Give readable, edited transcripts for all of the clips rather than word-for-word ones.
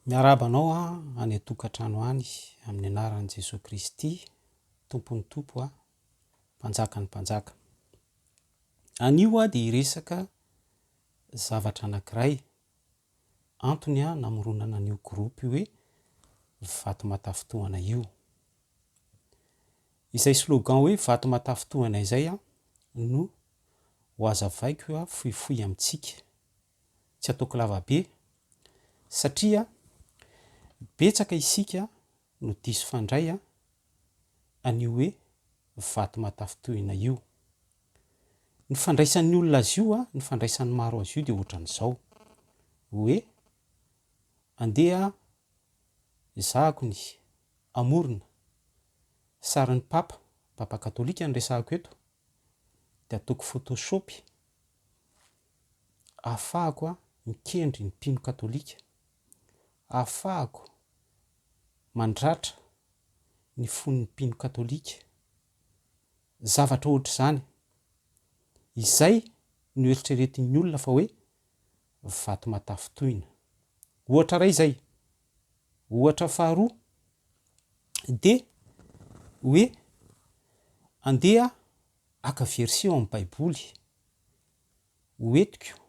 Miarahaba anao aho any an-tokantrano any amin'ny anaran'i Jesoa Kristy, Tompon'ny Tompo a, Mpanjakan'ny Mpanjaka. Anio aho dia hiresaka zavatra anankiray, antony namoronana an'io groupe hoe Vato Mahatafintohana io. Izay slogan hoe Vato Mahatafintohana izay no ho hazavaiko fohifohy amintsika. Tsy ataoko lava be satria betsaka isika no diso fandray an'io hoe vato mahatafintohina io. Ny fandraisan'ny olona azy io, ny fandraisan'ny maro azy io dia ohatran'izao, hoe andeha ezahako ny hamorona sarin'ny Papa, Papa katolika no resahako eto, dia ataoko photoshop ahafahako mikendry ny mpino katolika, ahafahako mandratra ny fon'ny mpino katolika, zavatra ohatr'izany. Izay no eritreretin'ny olona fa hoe vato matafintohina. Ohatra iray izay. Ohatra faharoa dia hoe andeha haka verset ao amin'ny baiboly ho entiko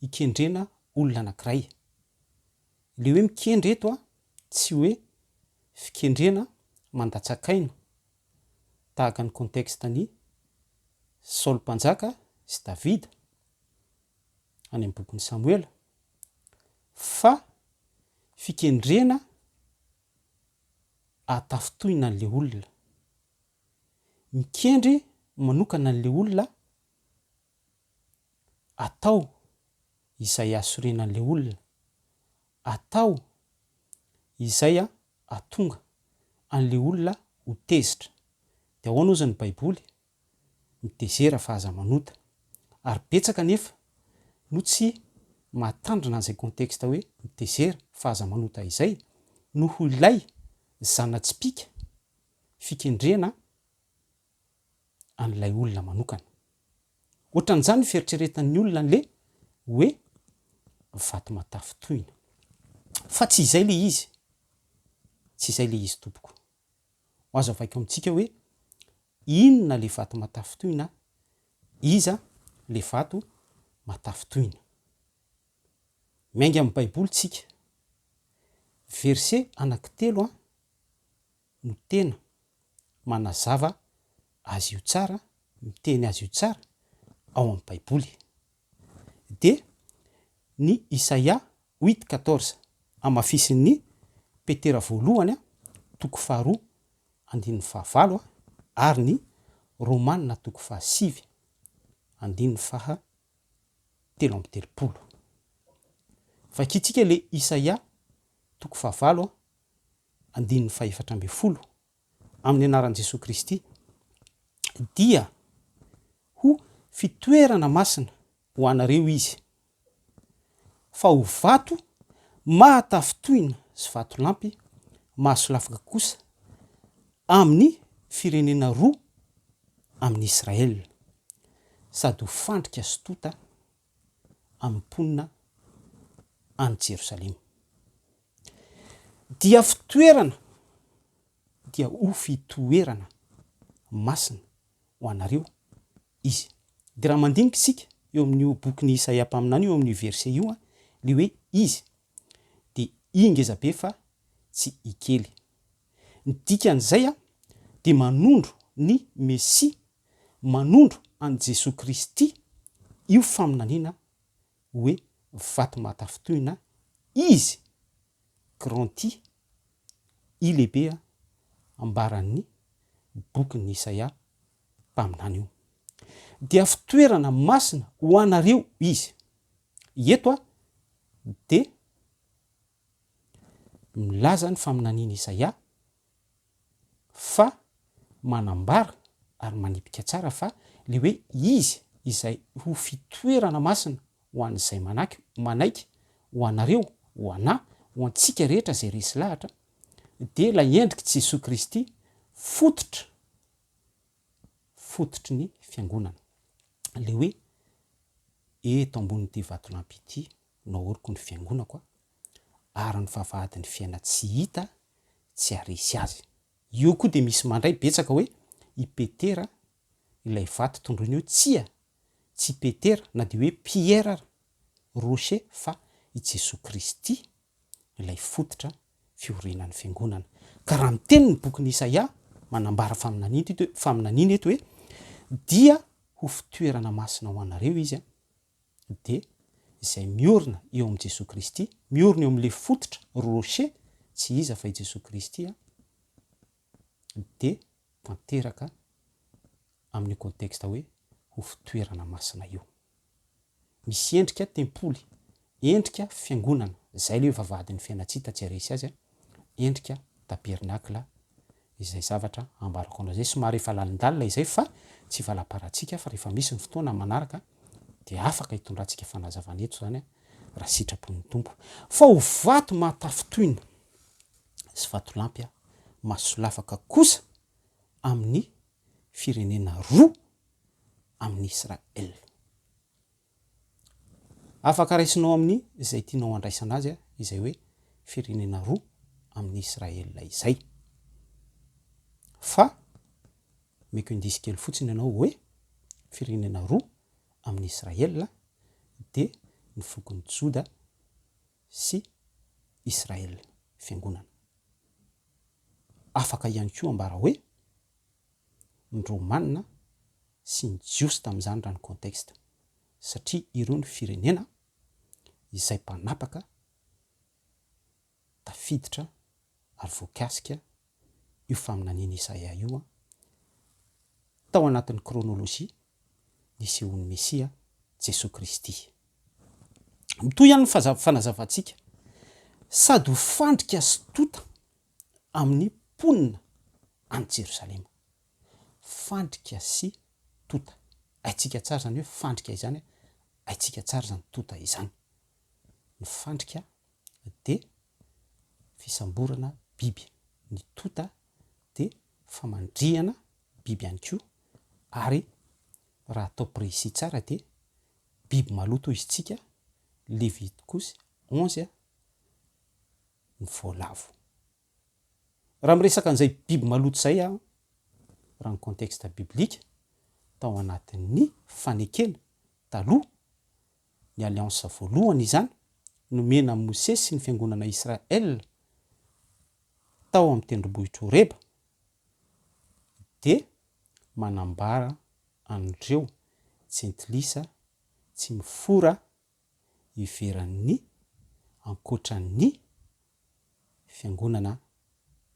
hikendrena olona anankiray. Ilay hoe mikendry eto an, tsy hoe fikendrena mandatsak'aina tahaka ny contexte an'i Saoly mpanjaka sy Davida any amin'ny bokin'i Samoela fa fikendrena ahatafintohina an'ilay olona. Mikendry manokana an'ilay olona atao izay hahasorena an'ilay olona, atao izay hahatonga an'ilay olona ho tezitra. Dia ahoana hozy ny Baiboly? Mitezera fa aza manota. Ary betsaka anefa no tsy mahatandrina an'izay contexte hoe mitezera fa aza manota izay noho ilay zana-tsipìka fikendrena an'ilay olona manokana. Ohatran'izany ny fieritreretan'ny olona an'le hoe vato matafintohina. Fa tsy izay le izy. Tsy izay le izy tompoko. Ho azavaiko amintsika hoe inona le vato matafintohina, iza le vato matafintohina. Miainga amin'ny baiboly tsika. Verset anankitelo an. no tena manazava azy io tsara, miteny azy io tsara ao amin'ny Baiboly. Dia ny Isaia huit quatorze, hamafisin'ny Petera voalohany toko faharoa andininy fahavalo ary ny Romana toko fahasivy andininy faha 33. Vakintsika ilay Isaia toko fahavalo andininy fahefatra ambin'ny folo, amin'ny anaran'i Jesoa Kristy, dia ho fitoerana masina ho anareo izy, fa ho vato mahatafintohina sy vatolampy mahasolafaka kosa amin'ny firenena roa amin'i Israel, sady ho fandrika sy tota amin'ny mponina any Jerosalema. Dia fitoerana dia ho fitoerana masina ho anareo izy. Dia raha mandinika isika eo amin'io bokin'i Isaia mpaminany io, eo amin'io verset io, le hoe izy dia i ngeza be fa tsy i kely. Ny dikan'izay dia manondro ny Mesia, manondro an'i Jesoa Kristy io faminaniana hoe vato mahatafintohina izy grand I, I lehibe ambaran'ny bokin'i Isaia mpaminany io. Dia fitoerana masina ho anareo izy. Eto dia milaza ny faminanian'i Isaia fa manambara ary manipika tsara fa le hoe izy izay ho fitoerana masina ho an'izay manaky, manaiky, ho anareo, ho anà, ho antsika rehetra izay resy lahatra, dia ilay endrik'i Jesoa Kristy fototra, fototry ny fiangonana. Le hoe eto ambonin'ity vatolampy ity no aoriko ny fiangonako a. Ary ny vavahadin'ny fiainan-tsy hita tsy haharesy azy. Eo koa dia misy mandray betsaka hoe i Petera ilay vato tondroina eo, tsia, tsy i Petera na dia hoe Pierre ara, rocher, fa i Jesoa Kristy ilay fototra fiorenan'ny fiangonana. Ka raha miteny ny bokin'i Isaia, manambara faminaniana eto hoe, dia ho fitoerana masina ho anareo izy, dia izay miorina eo amin'i Jesoa Kristy, miorina eo amin'ilay fototra, rocher, tsy iza fa i Jesoa Kristy, dia tanteraka amin'io contexte hoe ho fitoerana masina io. Misy endrika tempoly, endrika fiangonana, izay ilay hoe vavahadin'ny fiainantsita tsy haresy azy, endrika tabernakla izay zavatra ambarako anao izay, somary efa lalindalina izay fa tsy valamparantsika fa rehefa misy ny fotoana manaraka dia afaka hitondrantsika fanazavana eto izany raha sitrapon'ny Tompo. Fa ho vato mahatafintohina sy vatolampy mahasolafaka kosa amin'ny firenena roa amin'i Israel. Afaka raisinao amin'ny izay tianao handraisana azy izay hoe firenena roa amin'i Israel izay. Fa omeko indisy kely fotsiny ianao hoe firenena roa amin'i Israel dia ny fokon'i Joda sy Israel, fiangonana. Afaka ihany koa ambara hoe ny Romana sy ny Jiosy tamin'izany raha ny contexte, satria ireo no firenena izay mpanapaka tafiditra ary voakasika io faminanian'i Isaia io tao anatin'ny chronologie nisehoan'ny Mesia, Jesoa Kristy. Mitohy ihany ny fanazavantsika, sady ho fandrika sy tota amin'ny mponina any Jerosalema. Fandrika sy tota. Haintsika tsara izany hoe fandrika izany, haintsika tsara izany tota izany. Ny fandrika dia fisamborana biby, ny tota dia famandrihana biby ihany koa, ary raha atao précis tsara dia biby maloto hoy isika, Levitikosy 11, ny voalavo. Raha miresaka an'izay biby maloto izay aho, raha ny contexte biblique, tao anatin'ny fanekena taloha, ny alliance voalohany izany, nomena an'i Mosesy sy ny fiangonana Israël tao amin'ny tendrombohitra Horeba, dia manambara an'ireo jentilisa tsy mifora iveran'ny ankoatran'ny fiangonana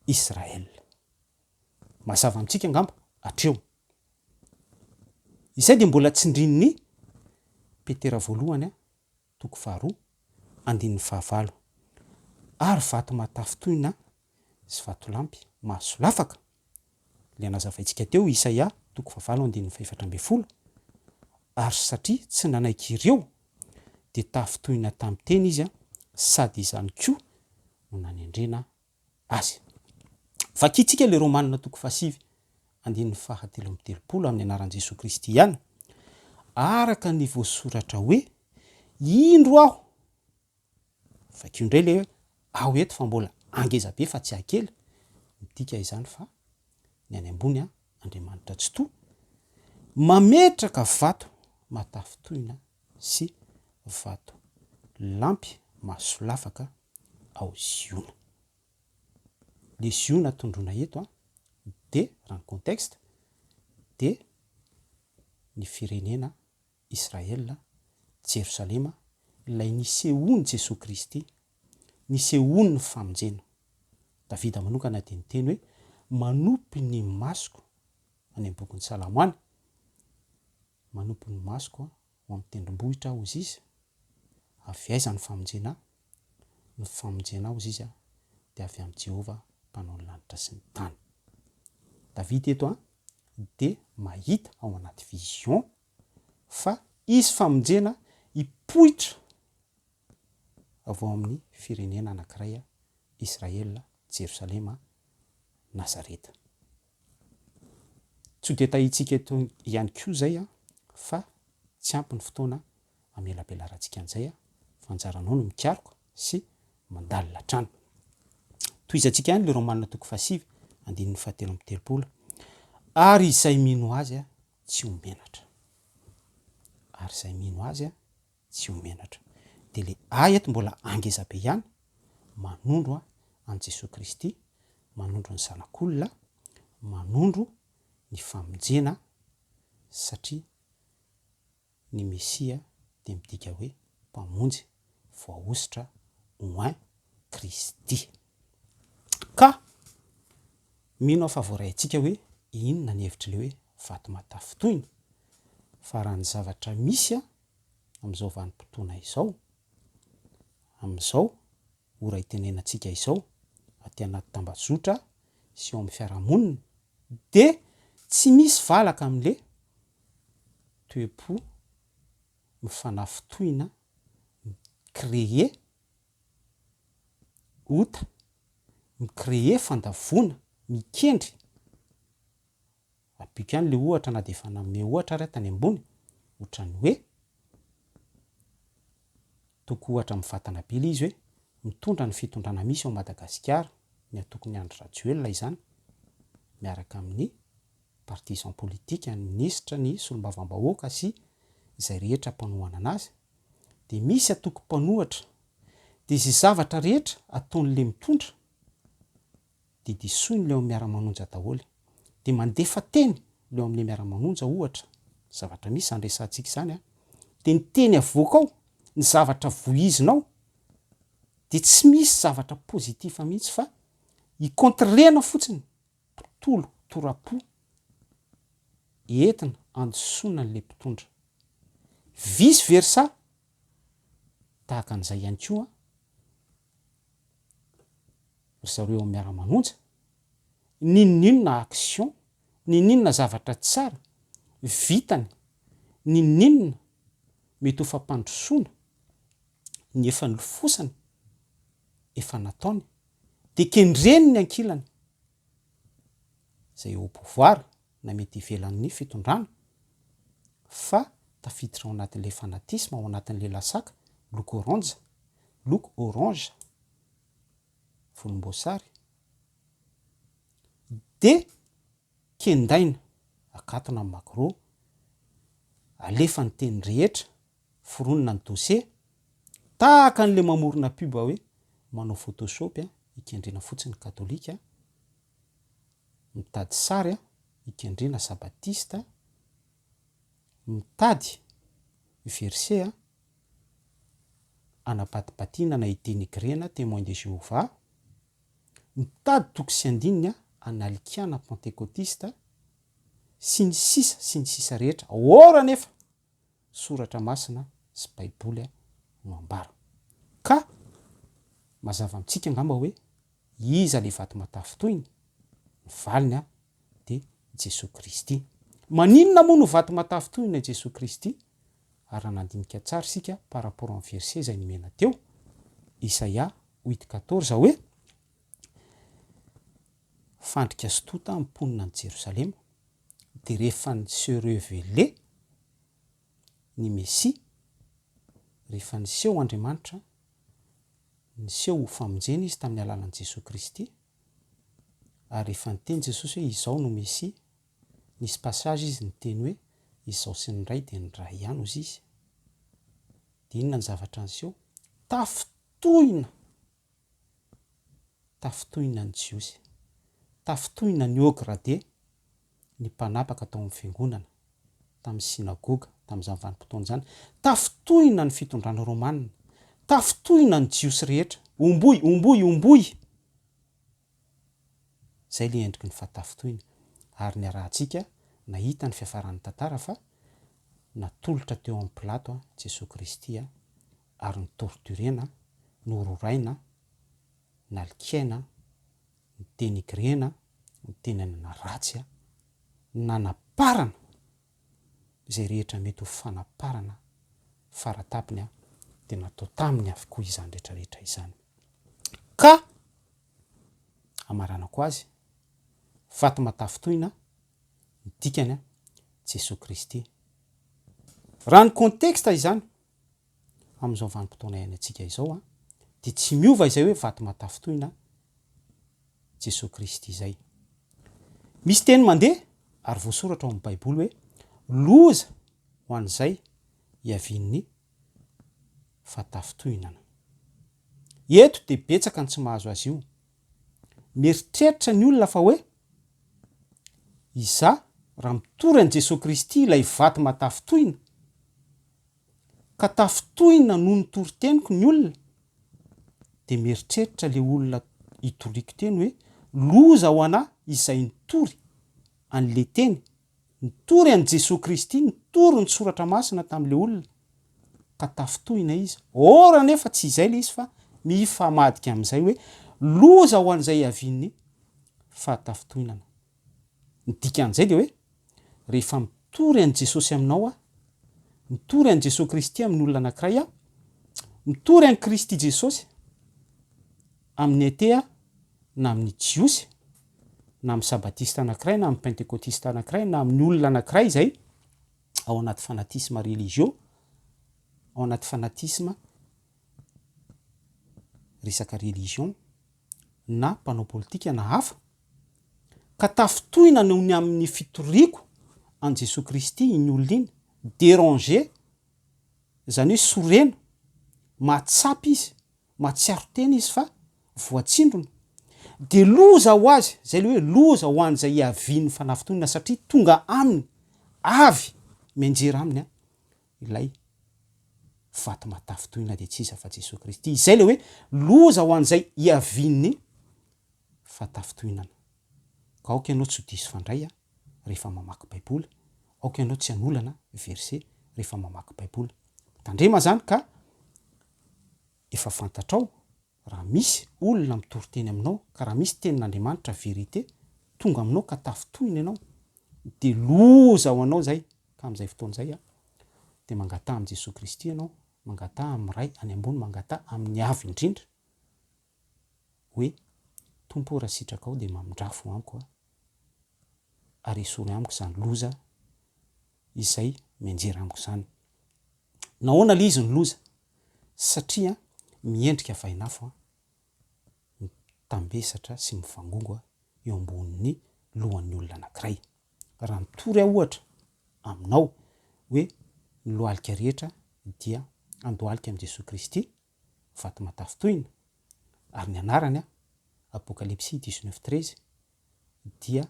Israel. Mazava amintsika angamba hatreo. Izay dia mbola tsindrin'ny Petera voalohany toko faharoa andininy fahavalo. Ary vato mahatafintohina sy vatolampy mahasolafaka Ilay nazavaintsika teo, Isaia toko fahavalo andininy fahefatra ambin'ny folo, Ary satria tsy nanaiky ireo, dia tafintohina tamin'ny teny izy, sady izany koa no nanendrena azy. Vakintsika ilay Romana toko fahasivy andininy fahatelo amby telopolo amin'ny anaran'i Jesoa Kristy ihany, araka ny voasoratra hoe, Indro aho, Vakio indray le hoe aho eto fa mbola angeza be fa tsy akely, midika izany fa ny any ambony an, Andriamanitra Tsitoha, mametraka vato mahatafintohina sy vato lampy mahasolafaka ao Ziona. Le Ziona tondroina eto an, de raha ny contexte de ny firenena Israel, Jerosalema, ilay nisehoan'i Jesoa Kristy, nisehoan'ny famonjena. Davida manokana dia niteny hoe, Manopy ny masoko, any amin'ny bokin'ny Salamo any, manopy ny masoko ho amin'ny tendrombohitra aho, hozy izy, avy aiza ny famonjena ahy? Ny famonjena ahy, hozy izy, dia avy amin'i Jehovah, Mpanao ny lanitra sy ny tany. Davida eto dia mahita ao anaty vision fa hisy famonjena hipoitra avy ao amin'ny firenena anankiray, Israel, Jerosalema, Nazareta. Tsy ho detaillintsika eto ihany koa izay fa tsy ampy ny fotoana hamelabelarantsika an'izay fa anjaranao no mikaroka sy. Mandalina hatrany. Tohizantsika ihany le Romana toko fahasivy andininy fahatelo amby telopolo. Ary izay mino azy tsy ho menatra. Ary izay mino azy tsy ho menatra. Dia le A eto mbola angeza be ihany, manondro an'i Jesoa Kristy, manondro ny Zanak'olona, manondro ny famonjena satria ny Mesia dia midika hoe Mpamonjy, voahosotra, oint, Kristy. Ka mino aho fa voaraintsika hoe inona ny hevitr'ilay hoe vato mahatafintohina, fa raha ny zavatra misy amin'izao vanim-potoana izao, amin'izao ora itenenantsika izao, aty anaty tambajotra sy eo amin'ny fiarahamonina, dia tsy misy valaka amin'ilay toe-po mifanafintohina, mi-créer ota, mi-créer fandavoana, mikendry, ampiako ihany le ohatra na dia efa nanome ohatra ary aho tany ambony, ohatran'ny hoe, toko ohatra mivantana be le izy hoe, mitondra ny fitondrana misy ao Madagasikara, ny antokon'i Andry Rajoelina izany, miaraka amin'ny partisan politique, ny minisitra, ny solombavambahoaka sy izay rehetra mpanohana anazy, dia misy antoko mpanohatra, dia izay zavatra rehetra ataon'le mitondra dia disoiny le ao miara-manonja daholo, dia mandefa teny le ao amle miara-manonja ohatra, zavatra misy izany resahantsika izany an, dia ny teny avoaka ao, ny zavatra vohizina ao dia tsy misy zavatra positif mihitsy fa hi-contrena fotsiny mpitolo tora-po entina andisoana an'ilay mpitondra. Vice versa, tahaka an'izay ihany koa ry zareo ao Miara-manonja, n'inon'inona action, n'inon'inona zavatra tsara vitany, n'inon'inona mety ho fampandrosoana ny efa nilofosany, efa nataony, dia kendreny ny ankilany izay au pouvoir na mety ivelan'ny fitondrana fa tafiditra ao anatin'ilay fanatisme, ao anatin'ilay lasaka loko orange, loko orange, volomboasary, dia kendaina, akatona ny magro, alefa ny teny rehetra, foronina ny dossier, tahaka an'ilay mamorona pub hoe manao photoshop hikendrena fotsiny katolika, mitady sary hikendrena sabatista, mitady verset hanapatipatiana na hi-denigrena témoin de Jéhovah, mitady toko sy andininy hanalikana pantekotista, sy ny sisa sy ny sisa rehetra, or anefa Soratra Masina sy Baiboly no ambara. Ka mazava amintsika angamba hoe iza ilay vato matafintohina? Ny valiny dia Jesoa Kristy. Maninona moa no vato matafintohina i Jesoa Kristy? Ary raha nandinika tsara isika par rapport amin'ny verset izay nomena teo, Isaia huit quatorze hoe, Fandrika sy tota ny mponina any Jerosalema, dia rehefa ni se reveler ny Mesia, rehefa niseho Andriamanitra, niseho ho famonjena Izy tamin'ny alalan'i Jesoa Kristy, ary rehefa niteny Jesosy hoe Izaho no Mesia, nisy passage Izy niteny hoe Izaho sy ny Ray dia ny Ray ihany hozy Izy, dia inona ny zavatra niseho? Tafintohina! Tafintohina ny Jiosy. Tafintohina ny haut gradé, ny mpanapaka tao amin'ny fiangonana, tamin'ny synagoga, tamin'izany vanim-potoana izany. Tafintohina ny fitondrana romana. Tafintohina ny Jiosy rehetra. Homboy, homboy, homboy! Izay ilay endriky ny fahatafintohina. Ary niarahantsika nahita ny fiafaran'ny tantara fa natolotra teo amin'i Pilato Jesoa Kristy ary notorturena, nororaina, nalikaina, nodenigrena, notenenana ratsy, nanaparana izay rehetra mety ho fanaparana faratapony dia natao taminy avokoa izany rehetra rehetra izany. Ka amaranako azy, faty matafintohina ny dikany Jesoa Kristy. Raha ny contexte izany, amin'izao vanim-potoana iainantsika izao dia. Dia tsy miova izay hoe vato mahatafintohina Jesoa Kristy izay. Misy teny mandeha ary voasoratra ao amin'ny Baiboly hoe loza ho an'izay hiavian'ny fahatafintohinana. Eto dia betsaka ny tsy mahazo azy io. Mieritreritra ny olona fa hoe izaho raha mitory an'i Jesoa Kristy ilay vato mahatafintohina ka tafintohina noho ny toriteniko ny olona dia mieritreritra le olona itoriako teny hoe loza ho anah izay nitory an'le teny, nitory an'i Jesoa Kristy, nitory ny soratra masina tamin'le olona ka tafintohina izy, or anefa tsy izay le izy fa mifamadika amin'izay hoe loza ho an'izay hiavian'ny fahatafintohinana. Ny dikan'izay dia hoe rehefa mitory an'i Jesosy aminao aho, mitory an'i Jesosy Kristy amin'ny olona anankiray aho, mitory an'i Kristy Jesosy amin'ny athée aho, na amin'ny Jiosy, na amin'ny Sabatista anankiray, na amin'ny Pentekotista anankiray, na amin'ny olona anankiray izay ao anaty fanatisme religieux, ao anaty fanatisme resaka religion, na mpanao politika na hafa, ka tafintohina noho ny amin'ny fitoriako an'i Jesoa Kristy iny olona iny, dérangé, izany hoe sorena, mahatsapa izy, mahatsiaro tena izy fa voatsindrona, dia loza ho azy, izay ilay hoe loza ho an'izay hiavian'ny fanafintohinana satria tonga aminy, avy mianjera aminy ilay vato mahatafintohina dia tsy iza fa Jesoa Kristy. Izay ilay hoe loza ho an'izay hiavian'ny fahatafintohinana. Ka aoka ianao tsy ho diso fandray rehefa mamaky Baiboly, aoka ianao tsy hanolana verset rehefa mamaky Baiboly. Tandrema izany ka efa fantatrao Raha misy olona mitory teny aminao ka raha misy tenin'Andriamanitra vérité tonga aminao ka tafintohina ianao dia loza ho anao izay ka amin'izay fotoana izay a dia mangataha amin'i Jesoa Kristy ianao, mangataha amin'ny Ray any ambony, mangataha amin'ny Avo indrindra hoe Tompo ô raha sitrakao dia mamindrafo amiko a ary esory amiko izany loza izay mianjera amiko izany. Nahoana le izy no loza? Satria miendrika vainafo mitambesatra sy mivangongo eo ambonin'ny lohan'ny olona anankiray. Raha mitory aho ohatra aminao hoe ny lohalika rehetra dia handohalika amin'i Jesoa Kristy, vato matafintohina, ary ny anarany, Apokalypsy 19 13, dia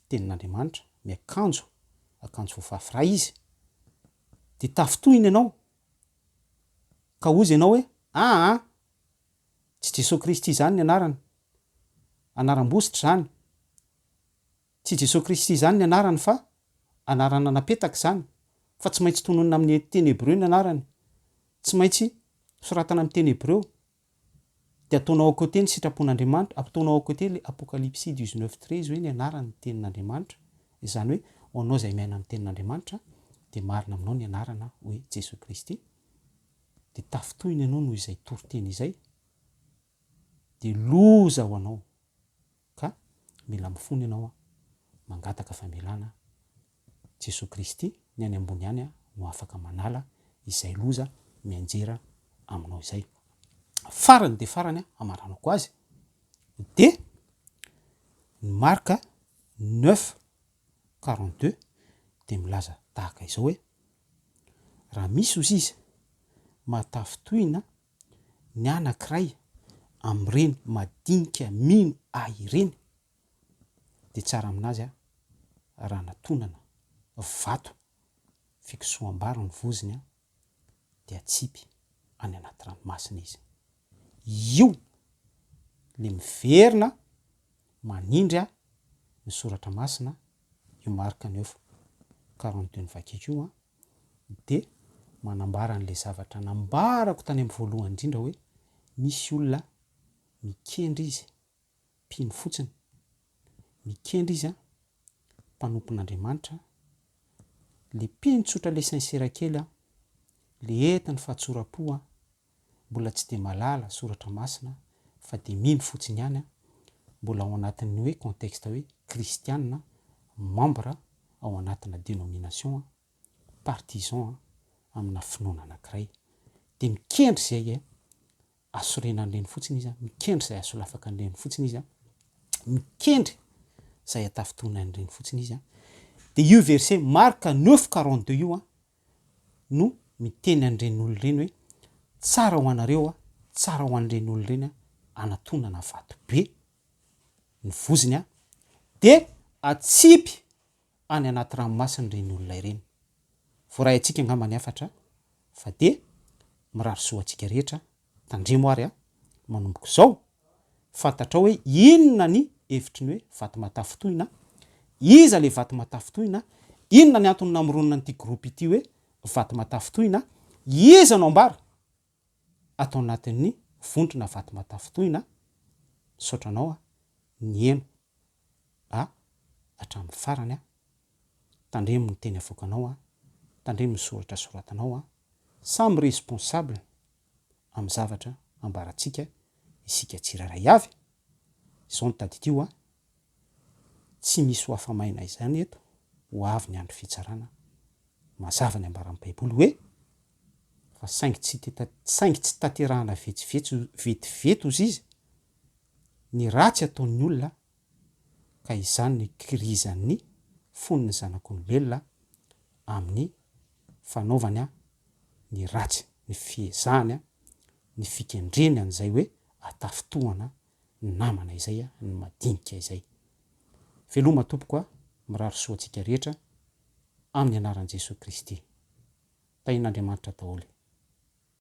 tenin'Andriamanitra, miakanjo akanjo voafafy ra izy, dia tafintohina ianao, ka hozy ianao hoe, aa, tsy Jesoa Kristy izany ny anarany, anaram-bositra izany, tsy Jesoa Kristy izany ny anarany fa anarana napetaka izany, fa tsy maintsy tononina amin'ny teny hebreo ny anarany, tsy maintsy soratana amin'ny teny hebreo, Dia ataonao à côté ny sitrapon'Andriamanitra, ataonao à côté le Apocalypse 19 13 hoe ny anaran'ny tenin'Andriamanitra, izany hoe ho anao izay miaina amin'ny tenin'Andriamanitra dia marina aminao ny anarana hoe Jesoa Kristy, dia tafintohina ianao noho izay toriteny izay, dia loza ho anao ka mila mifona ianao mangataka famelana Jesoa Kristy ny any ambony any no afaka manala izay loza mianjera aminao izay. Farany dia farany hamaranako azy dia ny Marka neuf 42 dia milaza tahaka izao hoe, raha misy ozy izy mahatafintohina ny anankiray amin'ireny madinika mino ahy ireny dia tsara aminazy raha natonana vato fikosoham-bary ny vozony dia atsipy any anaty ranomasina izy. Io le miverina manindry ny soratra masina io Marc neuf 42 novakiko io dia manambara an'le zavatra nambarako tany amin'ny voalohany indrindra hoe misy olona mikendry izy mpino fotsiny. Mikendry izy an, mpanompon'Andriamanitra, le mpino tsotra le sincère kely an, le entiny fahatsoram-po an, mbola tsy dia mahalala soratra masina fa dia mino fotsiny ihany an, mbola ao anatin'ny hoe contexte hoe kristiana, membre ao anatina dénomination an, partisan amina finoana anankiray. Dia mikendry izay an. hahasorena an'ireny fotsiny izy, mikendry izay hahasolafaka an'ireny fotsiny izy, mikendry izay hatafintohina an'ireny fotsiny izy. Dia io verset Marc 9, 42 io no miteny an'ireny olona ireny hoe tsara ho anareo, tsara ho an'ireny olona ireny anatonana vato be ny vozony dia atsipy any anaty ranomasina ireny olona ireny. Voaray antsika angamba ny hafatra fa dia mirary soa antsika rehetra, tandremo ary a, manomboka izao, fantatrao hoe inona ny hevitry ny hoe vato mahatafintohina, iza ilay vato mahatafintohina, inona ny antony namoronana an'ity groupe ity hoe vato mahatafintohina, iza no ambara ato anatin'ny vondrona vato mahatafintohina, misaotra anao a, niheno a hatramin'ny farany a, tandremo ny teny avoakanao a, tandremo ny soratra soratanao a, samy responsable amin'ny zavatra ambarantsika isika tsirairay avy, izao no tadidio a, tsy misy ho afa-maina izany eto, ho avy ny andro fitsarana, mazava ny ambaran'ny baiboly hoe, fa saingy tsy saingy tsy tanterahana vetsivetsy vetivety ozy izy, ny ratsy ataon'ny olona ka izany no ikirizan'ny fon'ny zanak'olombelona amin'ny fanaovany ny ratsy, ny fiezahany, ny fikendreny an'izay hoe atafintohana ny namana izay, ny madinika izay. Veloma tompoko a, mirary soa antsika rehetra amin'ny anaran'i Jesoa Kristy. Tahin'Andriamanitra daholo.